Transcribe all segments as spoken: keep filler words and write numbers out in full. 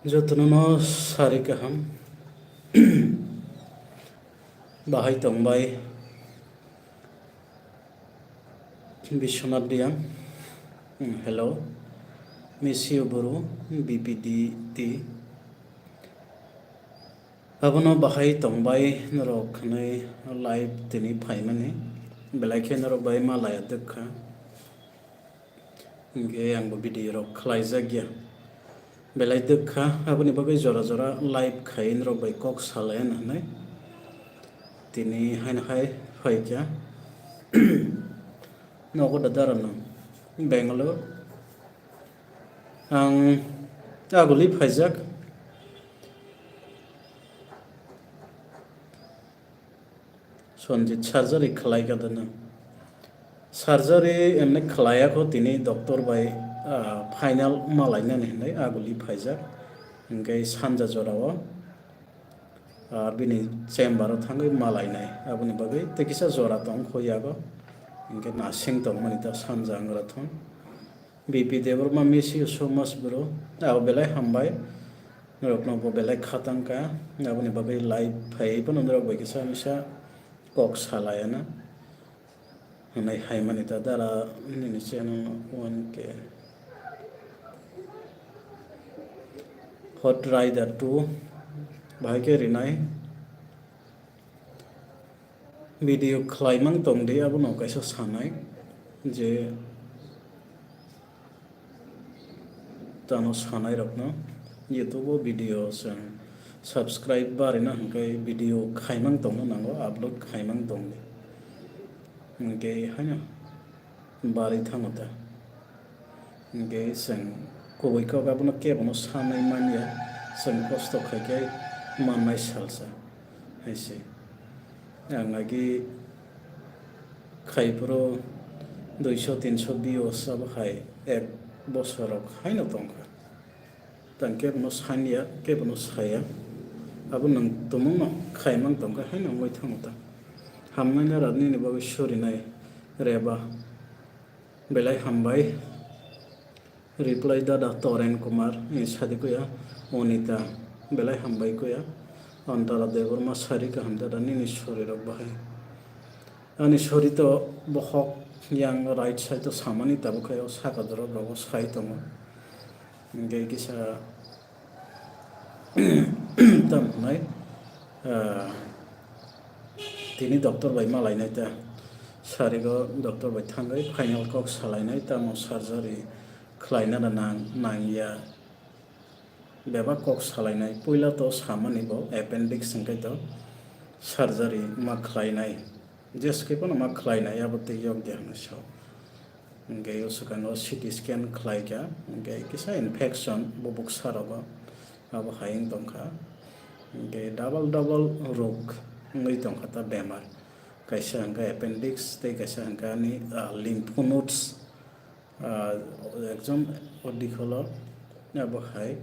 Jotono no sari kaham. Bahai tongbai Biswanath Reang. Hmm, hello. Miss you, bro. B P D T. Abono bahai tongbai norok hwnwi live tini phaimani. Belai khe norok bai ma laya dwkha. Hingke angbo video rok khlaijak ya. Belai dwkha, aboni bagwi jora jora live khai norok bai kok salai hwnwi. Tini haino hai phaikha. Nogo da dara no Bangalore. Ang aguli phaijak. Sanjit surgery khlai ka dana. Surgery emne khlaiya kho tini doctor bai, ah, final malainani hinwi aguli phaijak. Hingke sanja jorao, ah, bini chamber o thangwi malainai. Aboni bagwi tei kisa jora tong kho yago. Hingke nasing tongmani ta sanja wngwra thung. B P Debbarma, miss you so much, bro. Abo belai hambai. Norokno bo belai khatang ka. Aboni bagwi live phai phano norok bai kisa misa kok salai na. Hwnwi hai mani ta dara nini channel one K. Hot Rider two bahai khe rinai. Video khlaimang tong di, abono kaisa sanai je tano sanai rokno YouTube o video chwng subscribe barina hwnkhe video khaimang tongna nango, upload khaimang tong di. Hwnkhe haino barwi thango ta. Hingke chwng kubui kok abono kebono sanwi manya, chwng kosto khai khe mannai salsa hai se. Ang agi khai phuru duiso tinso views abo hai ek bosor rok haino tongkha. Tang kebono sanya, kebono saya. Abo nwng tumungno khaimang tongkha haino wngwi thango ta. Hamnai na radnini bagwi surinai reba. Belai hambai. Reply dada Toren Kumar, eh, Sadikuya, Onita, belai hambai kuya. Antara Debbarma sari kaham dada nini sori rok bahai. Ani sori to bohok yang right side to samani tabuk khe o saka dorok rogo sai tongo. Hingke kisa Tam hwnai, ah, tini doctor bai malainai ta. Sarigo doctor bai thangwi final kok salainai, tamo surgery khlaina da nang, nangya. Bebak kok salainai. Puila to samani bo appendix hwnkhe to surgery ma khlainai. Jeske phano ma khlainai, abo tei yok de hwnwi sao. Hingke o swkango C T scan khlaikha, hingke kisa infection bubuk sarogo, abo hai wng tongkha. Hingke double double rok wngwi tongkha ta bemar. Kaisa hingke appendix tei kaisa hingke ani, ah, lymph nodes, ah, ekdom o dikholo abo hai.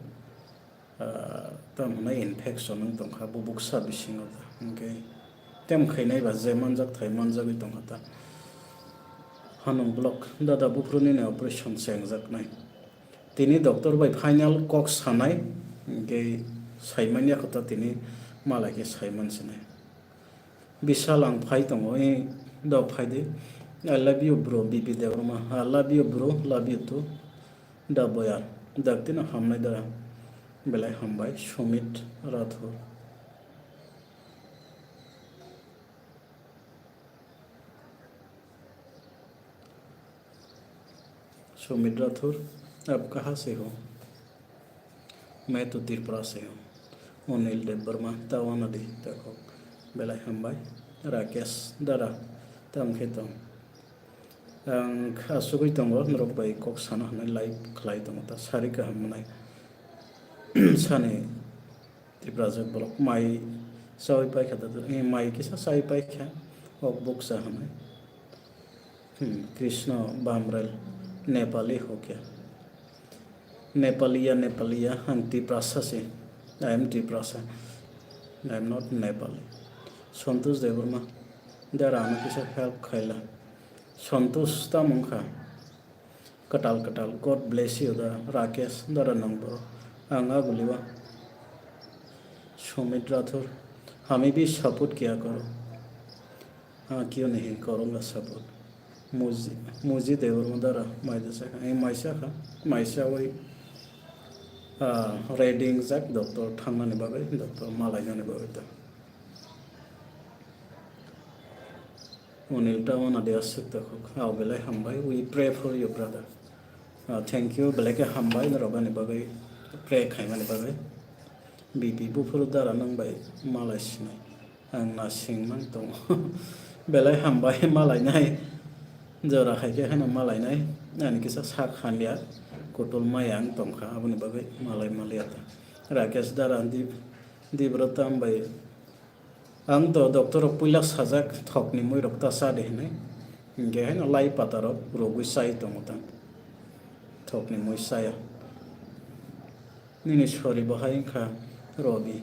Ah, tamo hwnai infection wng tongkha bubuksa bisingo ta. Hwnkhe tem khainai ba je manjak thai manjagwi tongkha ta. Hanung block dada buphuruni ni operation chengjaknai. Tini doctor bai final kok sanai, hwnkhe saimanya kho ta tini malai khe saiman sinai. Bishal ang phai tongo, eh, dok phai di. I love you, bro, B P Debbarma. I love you, bro, love you too. Da boya, dak tino hamnai dara. Belai hambai, Sumit Rathore. Sumit Rathore, ab kaha se ho? Main to Tripura se ho. Onil Debbarma, tawana di, takho. Belai hambai. Rakesh, dara, tam khe tong. Ang kha asugwi tongo, norok bai kok sana hwnwi live khlai tongo, ta sari kaham mwnai. Sani Tiprajwk borok mai chawi paikha da, eh, mai kisa chawi paikha, ok bukcha hwnwi. Hmm, Krishna Bamrel, Nepali ho kya? Nepaliya, Nepaliya, ang Tiprasa se. I am Tiprasa. I am not Nepali. Santosh Debbarma, dara ano kisa help khaila. Santosh tamo wngkha. Kwtal kwtal, God bless you da, Rakesh, dara nangbo. Ang aguliwa. Sumit Rathore, hami bhi support kiya karo. Ha, kyo nahi karunga support. Muji, Muji Debbarma dara maida sakha, eh, mai sakha, mai sawai, ah, ready wngjak doctor thangnani bagwi, doctor malainani bagwi ta. Unil ta wana de aswk ta khuk. Ao belai hambai. We pray for you, brother. Ah, thank you. Belai khe hambai norok ani bagwi pray khaimani bagwi. B P buphuru dara nang bai malai sinai. Ang na singmang tongo. Belai hambai malainai. Jora hai khe haino malainai. Ani kisa sak hamya. Kutul maya ang tongkha. Aboni bagwi malai maliya ta. Rakesh dara di, di bro tam bai. Ang to doctor rok puila sajak, thokni mui rok ta cha de hinwi. Hinkhe haino lai pata rok rogwi chai tongo ta. Thokni mui chaya. Nini sori bo hai wngkha Robi.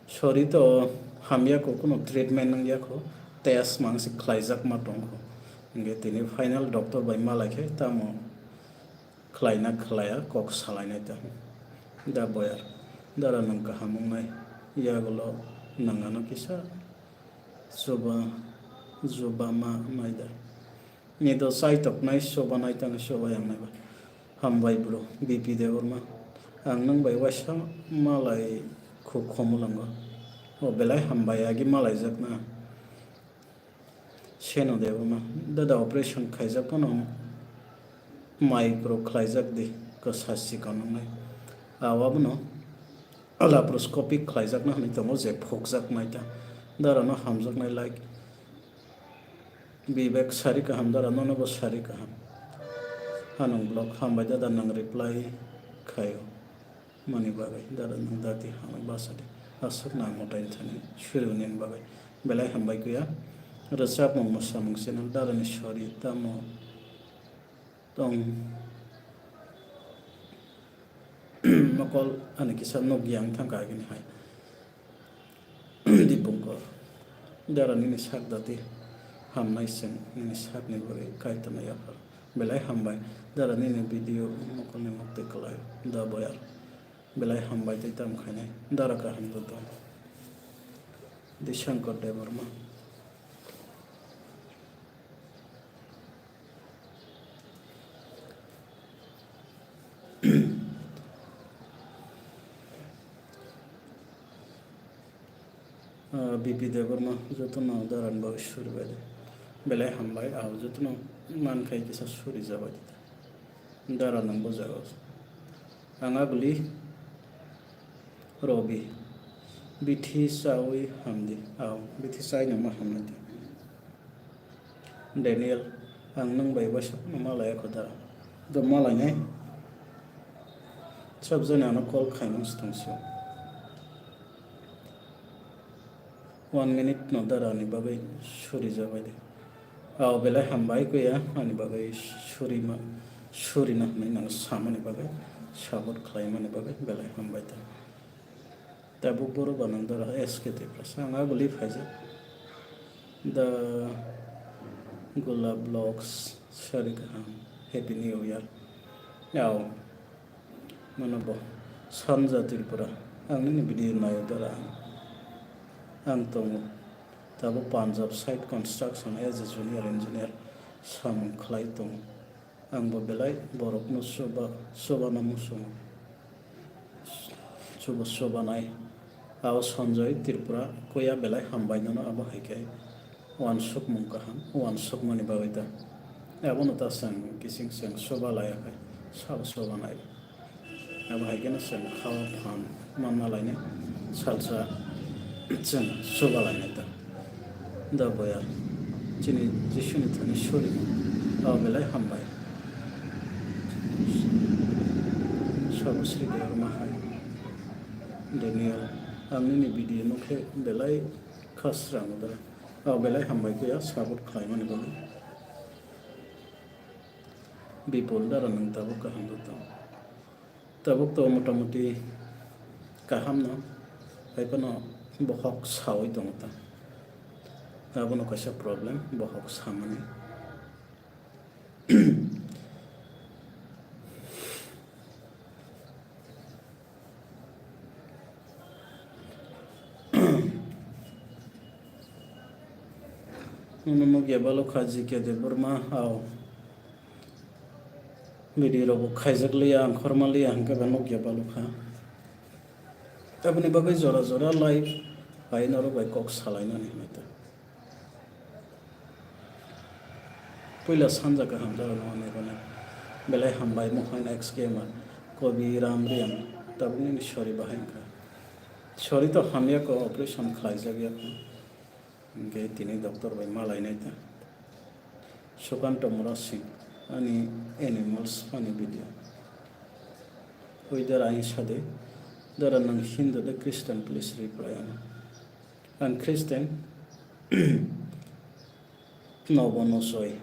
Sori to hamya kho, kuno treatment nangya kho. Test mang se khlaijak ma tong kho. Hinkhe tini final doctor bai malai khe tamo khlaina khlaiya kok salainai ta. Da boyar, dara nwng kaham wngnai, yagulo nwng ano kisa chuba, chuba ma nai da. Ni do chai toknai chuba nai tang chuba yang nai ba. Hambai bro, B P Debbarma. Ang nwng bai waisa malai khuk khomulango. O belai hambai agi malai jak na. Seno Debbarma, dada operation khaijak phano micro khlaijak di, kwsa sikon wngnai. Awa bono laparoscopic khlaijakna hwnwi tongo je phokjak naita. Dara no hamjaknai like. Bibek sari kaham, dara nono bo sari kaham. Hanung blog hambai dada nang reply khaio. Mani bagwi dara nwng dati hamwi basa di. Aswk nang mwtai thani suri hwnwi bagwi. Belai hambai kuya. Rwchapmung mwsamung channel darani sori tamo tong mokol ani kisa nukya wng thangkha agini hai. Dipungkor. Dara nini sak dati hamnai chwng nini sakni bagwi kaitorno yaphar. Belai hambai. Dara nini video mokolni mukti kwlai. Da boyar. Belai hambai tei tamo khainai. Dara kaham joto. Dishankar Debbarma. Ah, B P Debbarma jotono darani bagwi suri bai de. Belai hambai, ah, jotono man khai kisa suri jabai de. Dara nang bo jaga. Ang aguli Robi. Bithi chawi hamdi. Ah, bithi chaino ma hamnai de. Daniel, ang nwng bai waisa phano malai kho da. Do malainai. Sabjani ano call khaimung se tongsi. One minute no dara ni bagwi suri jabai de. Ao belai hambai kuya ani bagwi suri ma, suri na hwnwi nang samani bagwi, support khlaimani bagwi belai hambai ta. Tabuk borok ba nang dara S K Tiprasa ang abuli phaijak. The Gulab Vlogs sari kaham. Happy New Year. Yao. Mano bo. Sanja Tripura. Ang nini video nayo dara ang. Ang tongo. Tabuk Punjab side construction as a junior engineer samung khlai tongo. Ang bo belai borokno chuba, chubana muchungo. Chuba, chubanai. Abo Sanjoy Tripura kuya belai hambai nono abo hai khe uansukmung kaham, uansukmani bagwi ta. Abono ta chwng kiching chwng chuba laiya khe sabo chubanai. Abo hai kheno chwng kha o phan manna lainai, salsa chwng chuba lainai ta. Da boyar, chini Jisuni thani suri, abo belai hambai. Sabo sri Debbarma hai. Daniel, ang nini video nukhe belai kha srang da. Abo belai hambai kuya support khlaimani bagwi. Bipul dara nwng tabuk kaham rwtong. Tabuk to motamuti kaham no, hai phano bohok sawi tongo ta. Abono kaisa problem, bohok samani. Ano nukya balukha G K Debbarma, ao. Video rok bo khaijak liya, ang khorma liya, hwnkhe ba nukya balukha. Aboni bagwi jora jora live bai norok bai kok salainani hwnwi ta. Puila sanja kaham jora no ani rwna. Belai hambai mohon ex gamer. Kobi Ram Riam. Tabuk nini sori bahai wngkha. Sori to hamya ko operation khlaijak ya ko. Hingke tini doctor bai malainai ta. Sukanto Murasing, ani animals funny video. Oi dara ang sade, dara nang Hindu de Christian, please reply ano. Ang Christian, nobo no soi.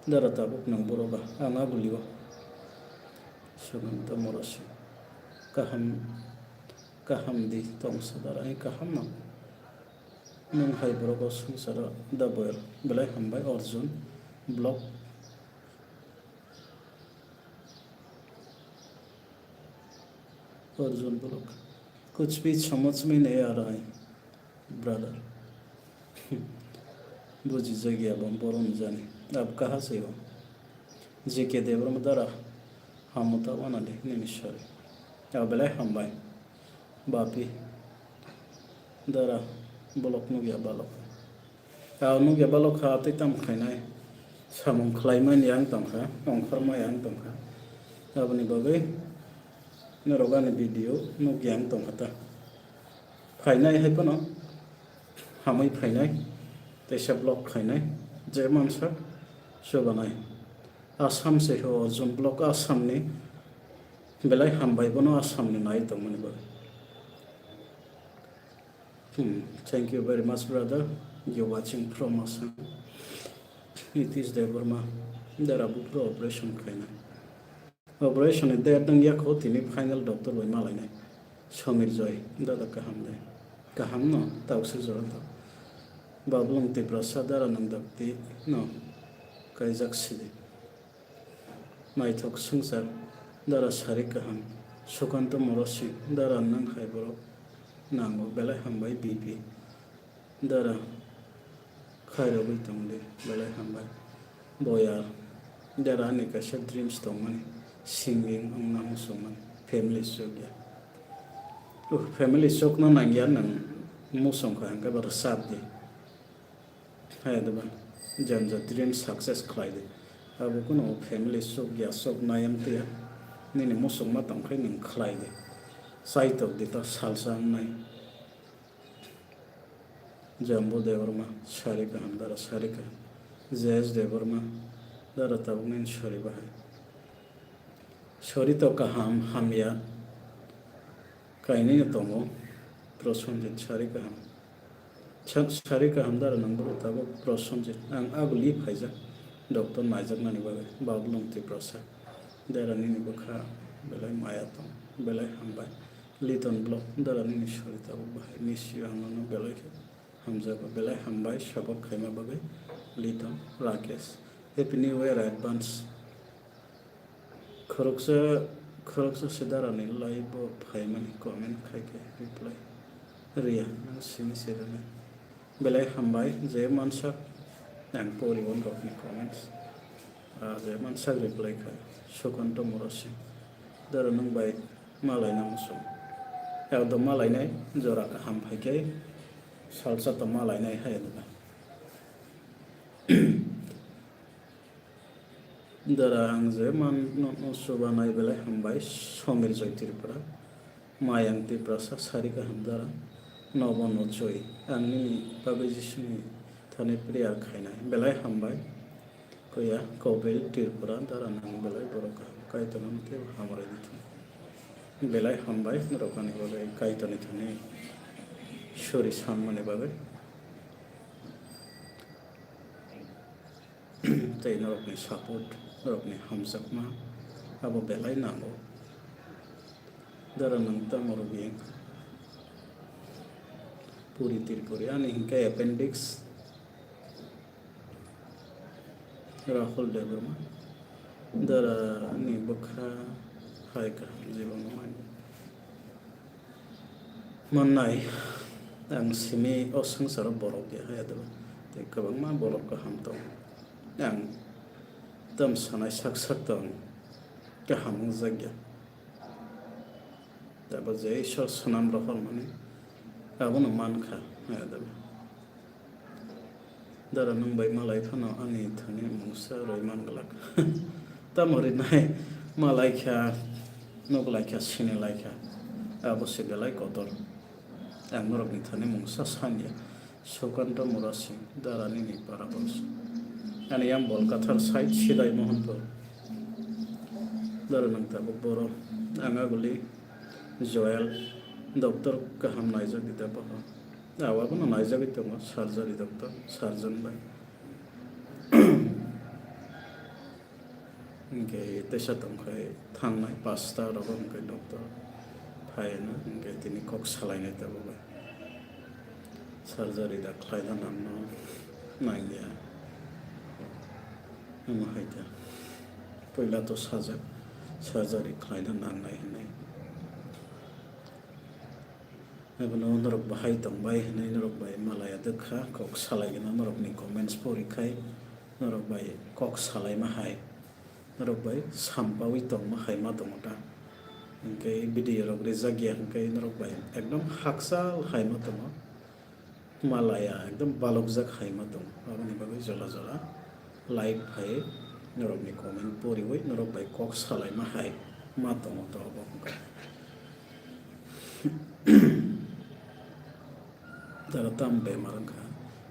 Dara tabuk nang boroba, ang abuli o. Sukanto Murasing. Kaham, kaham di tongsa dara, ang kaham nang. Nwng hai borok o swngcharo da boyar. Belai hambai Arjun vlog. Arjun vlog. Kuch bhi samajh mein nahi aa raha hai, brother. Buji jagya bom borom jani. Ab kaha se ho? J K Debbarma dara hamota wana de nini sori. Ab belai hambai. Bapi. Dara, bolok nukya balok. Ang nukya balok kha, tei tamo khainai. Samung khlaimani ang tongkha, ongkhormai ang tongkha. Aboni bagwi norok ani video nukya ang tongkha ta. Phainai hai phano hamwi phainai, teisa vlog khainai, je mansa chubanai. Assam se ho Arjun vlog Assam ni. Belai hambai bono Assam ni nai tongmani bagwi. Hmm, thank you very much, brother. You watching from Assam. It is Debbarma. Dara bukro operation khaina. Operation ni date nang yakho tini final doctor bai malainai. Samir Joy, dada kaham de. Kaham no, tausi jora to. Bablong Tiprasa dara nang dakti no. Kaijak sidi. Naithok swngchar, dara sari kaham, Sukanto Morosi, dara nwng hai borok nango, belai hambai B P, dara khairogwi tongdi, belai hambai. Boyar, dara ani kaisa dreams tongmani, singing wngna muchungmani, family chukya. Uh, family chukna nangya nwng muchungkha hwnkhe bo rwchapdi. Hai adaba, janja dream success khlai di. Abo kuno family sok ya sok nayam tiya. Nini musuk ma tong khai ning khlai di. Saitok di ta salsa wngnai. Jambu Debbarma, sari kaham dara sari kaham. J S Debbarma, dara tabuk nini sari bahai. Sori to kaham hamya kainwi no tongo, Prosenjit sari kaham. Sa-, sari kaham dara nang boro tabuk Prosenjit. Ang abuli phaijak, doctor naijaknani bagwi, Bablong Tiprasa. Dara nini bwkha belai maya tong, belai hambai. Liton Block, dara nini sori tabuk bahai miss you, ang nono belai khe hamjago, belai hambai support khaima bagwi. Liton Rakesh, Happy New Year advance. Khoroksa, khoroksa se dara ni live bo phaimani comment khai khe reply riya, nang simi se rwnai. Belai hambai, je mansak ang pori on rok ni comments. Ah, je mansak reply kha, Sukanto Morosi. Dara nung bai malai na muchung. Ekdom malai nai, jora kaham phai khe, salsa to malai nai hai da. Dara ang je man no, no subanai belai hambai, Somir Joy Tripura, Mayang Tiprasa, sari kaham dara, nobo no choi, ang nini bagwi Jisuni thani prayer khainai, belai hambai, koya, Kobil Tripura, dara nang belai borok kaham, Kaitor no tei hamrai di thung. Belai hambai, norok ani bagwi Kaitor ni thani suri sanmani bagwi. Tei norokni support, norokni hamjakma abo belai nango. Dara nang tamo rwgwi puri tirpuri ani hinkhe appendix. Rahul Debbarma, dara ni bwkha hai kaham jibon mani. Mannai, ang simi o swngcharo borok ya hai adaba. Tei kwbangma borok kaham tongo. Ang tam sanai sak sak tong kaham wngjakya. Tei bo je Ishwar swnam rohormani abono mankha. Dara nwng bai malai phano ani thani mungsa roi man glak. Tamo rinai malai kha, nuk lai kha, sini lai kha. Abo se belai kotor. Ang norokni thani mungsa sanya. Sukanto Murasing, Dara nini para bangsa. Ani yang Bolkathar side Sidai Mohanpur. Dara nang tabuk boro. Ang aguli Joel, doctor kaham naijak di ta boho. Awa bono naijagwi tongo, surgery doctor, surgeon bai. Hwnkhe teisa tongkhai thangnai pasta rogo hwnkhe doctor phaina hwnkhe tini kok salainai tabuk bai. Surgery da khlaina nangno nangya. Omo hai khe puila to sajak surgery khlaina nangnai hinwi. Abono norok bahai tongbai hinwi norok bai malaya dwkha kok salaigwna norokni comments porikhai norok bai kok salaima hai norok bai sampaui tongma hai ma tongo ta. Hwnkhe video rok rijak ya hwnkhe norok bai ekdom hakchal hai ma tongo. Malaya ekdom balokjak hai ma tongo. Aboni bagwi jola jola like phai norokni comment poriwi norok bai kok salaima hai ma tongo to obo wngkha. Dara tam bemar wngkha.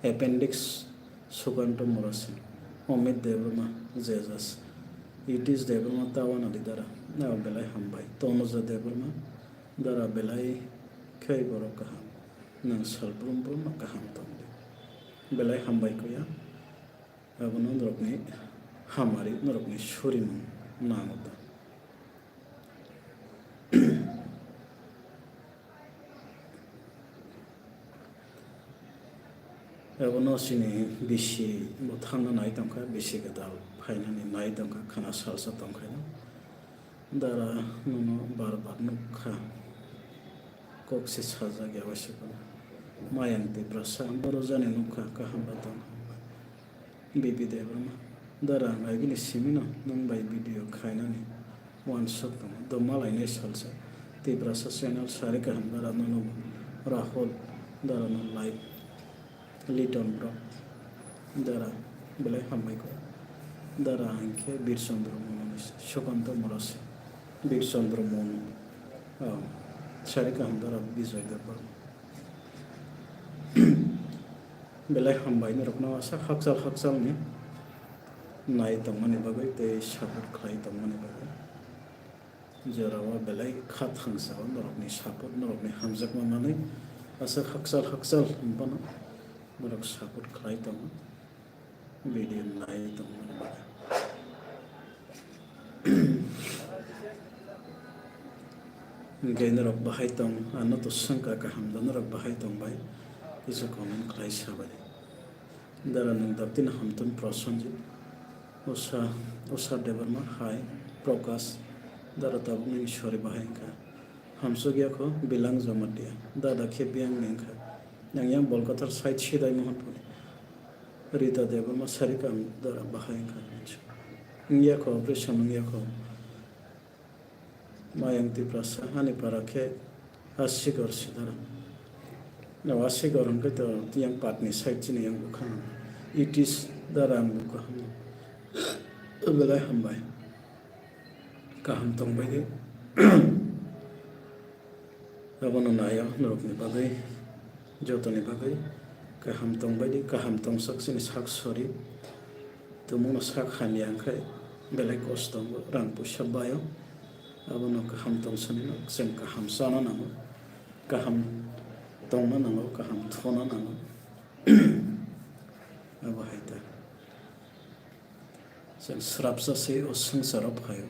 Appendix Sukanto Murasing, Amit Debbarma, Jesus, Itis Debbarma, Tawana di dara, nao belai hambai. Tonuja Debbarma, dara belai khai borok kaham. Nang sal brum brum no kaham tong di. Belai hambai kuya. Abono norokni hamari, norokni surimung nango ta. Abono chini bisi bo thangna nai tongkha, bisi kwtal phainani nai tongkha, khana salsa tongkhaino. Dara nono bar bar nukha, kok se sajak ya waisa kono. Mayang Tiprasa, boro jani nukha, kaham ba tongkha. Bibi Debbarma, dara ang agini simino nwng bai video khainani uansuk tongo. Domalai nai salsa. Tiprasa channel sari kaham dara nono bo. Rahul, dara no like. Liton bro. Dara belai hambai ko. Dara hwnkhe Bir Chandra Mono ni Sukanto Murasing. Bir Chandra Mono. Oh. Sari kaham dara Bijoy Debbarma. Belai hambai norokno aswk hakchal hakchalni nai tongmani bagwi tei support khlai tongmani bagwi. Jorao belai kha thangsa o norokni support, norokni hamjakma manwi aswk hakchal hakchal hwnphano norok support khlai tongo. Video nai tongmani bagwi. Hwnkhe norok bahai tong, ano to swngkha kaham da, norok bahai tong bai kisa comment khlai sa bai. Dara nwng daktino hamtun Prosenjit, Usha, Usha Debbarma hai Prakash, dara tabuk nini sori bahai wngkha. Hamsok yakho Bilang Jamatia, dada khe biyang ni wngkha. Yang yang Bolkathar side Sidai Mohanpuri. Rita Debbarma sari kaham dara bahai wngkha. Wngya kho, operation wngya kho. Mayang Tiprasa, ani para khe Asigor si dara. Na Asigor hwnkhe to tiyang patni side chini yang bwkhano. Itis dara ang bwkhano. Belai hambai. Kaham tongbai di. Abono naio norokni bagwi, jotoni bagwi kaham tongbai di, kaham tongsak chini sak sori. Tumungno sak hamya wngkhe belai kosto wngo, rang puisa baio. Abono kaham tongsanino chwng kaham chana nango, kaham tongna nango, kaham thona nango. Abo hai ta. Chwng srapsa se o swngcharo phaio.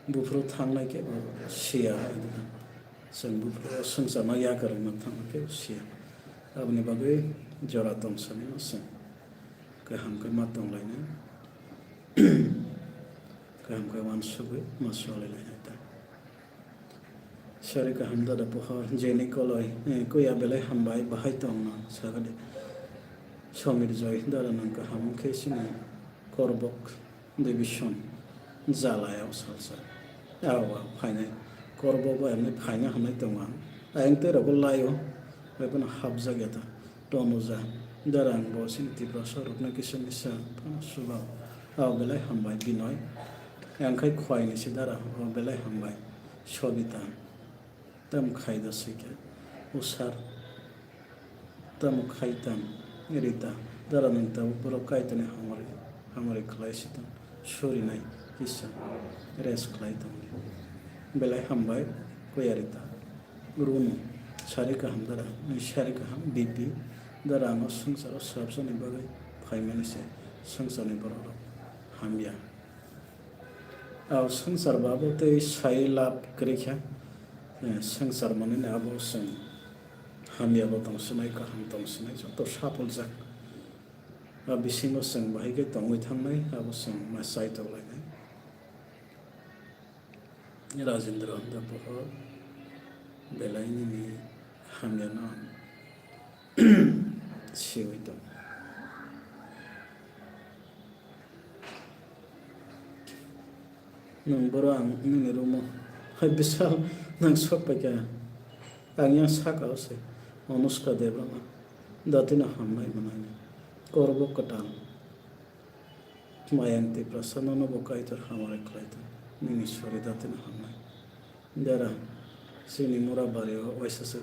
Buphuru thangnai khe bo siya hai wngkha. Chwng buphuru o swngcharno yakarwi ma thangma khe bo siya. Aboni bagwi jora tongsanino chwng kaham khe ma tonglainai. Kaham khe uansugwi ma cholilainai ta. Sari kaham dada pohor, jeni koloi, eh, kuya belai hambai, bahai tongno, sagade. Somir Joy, dara nwng kaham wngkhe chini Korbok division Jalai o salsa. Abo phainai Korbok o emni phaina hwnwi tongo ang. Ayang tei rogo lai o, bai phano hapjak ya ta. Tonuja, dara ang bo chini Tiprasa rokno kisa misa phano suba. Abo belai hambai Binoy. Ang khai khwai ni se dara, abo belai hambai. Sobita. Tamo khaida swikha, Usar. Tamo khaitam, Rita. Dara nwng tabuk borok Kaitorni hamari, hamari khlai sitan. Surinai kisa rest khlai tongdi. Belai hambai, Kuyarita. Runu, sari kaham dara, nwng sari kaham, B P. Dara ano swngcharo swrapsani bagwi phaimani se swngcharni borok rok hamya. Abo swngchar bo abo tei sai lab kwrwi kha. Eh, swngchar manwi ni abo chwng hamya bo tong swnai, kaham tong swnai, joto sapuljak. A bisingo chwng bahai khe tongwi thangnai, abo chwng ma chai tok lainai. Rajendra Honda bohor belai nini hamya no ang siwi tong. Nwng boro ang nini room o hai bwsal nang sok paikha. Ang yang saka o se Anushka Debbarma datino hamnai mwnai. Korbo kwtal. Mayang Tiprasa nono bo Kaitor hamari khlai tong. Nini sori datino hamnai. Dera, chini Murabari o waisa se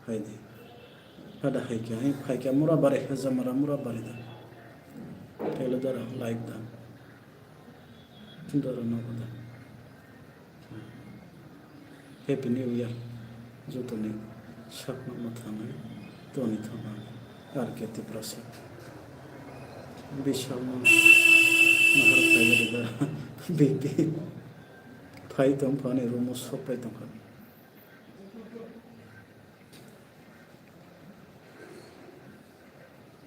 hai di. Hada hai khe, hai phai khe Murabari, Hajamara Murabari da. Telo dera, like da. Dera nogo da. Happy New Year. Jotoni sakno mwthangwi toni thangma R K Tiprasa. Bisalno nahar khlaiwi dera. B P. Phai tong phani room o sok pai tong kha.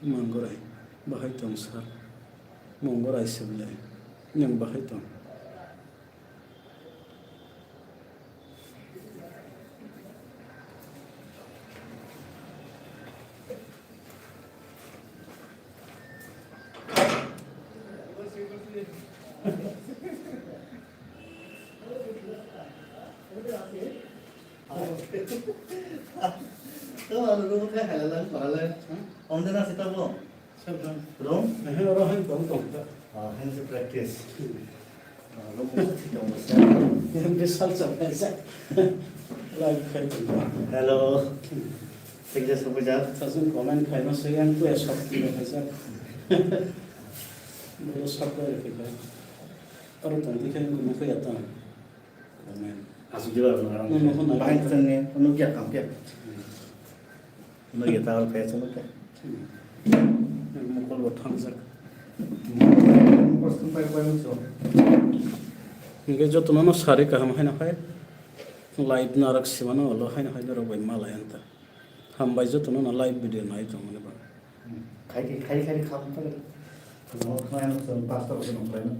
Mangorai, bahai tong sir? Mangorai se belai. Nwng bahai tong? Tamo ano room khe halala, halala. Onde na sita bo? Room? Ehe, oro hai tong tong ta. Ah, hai se practice. Ah, room ko sita mo sa. Yang de salsa kaisa. Live khai tong. Hello. Thank you so much. Sasung comment khai ma se yang tu ya sab tu kaisa. Bolo sab ko ya kaisa. Aro tong di khai ko mo ko ya ta. Amen. Asuk jila na. No, no, no. Bahai tang ne, no kya kam kya? No kya tawal kaya chalo kya? Mokol bo thangjak. Mokol sumpai koi mukso. Hingke joto no sari kaham haino hai. Live narak simano lo haino hai norok bai malai anta. Hambai joto no live video nai tong mani ba. Khai khai khai khai kham ta. No khai no pastor ko no khai no.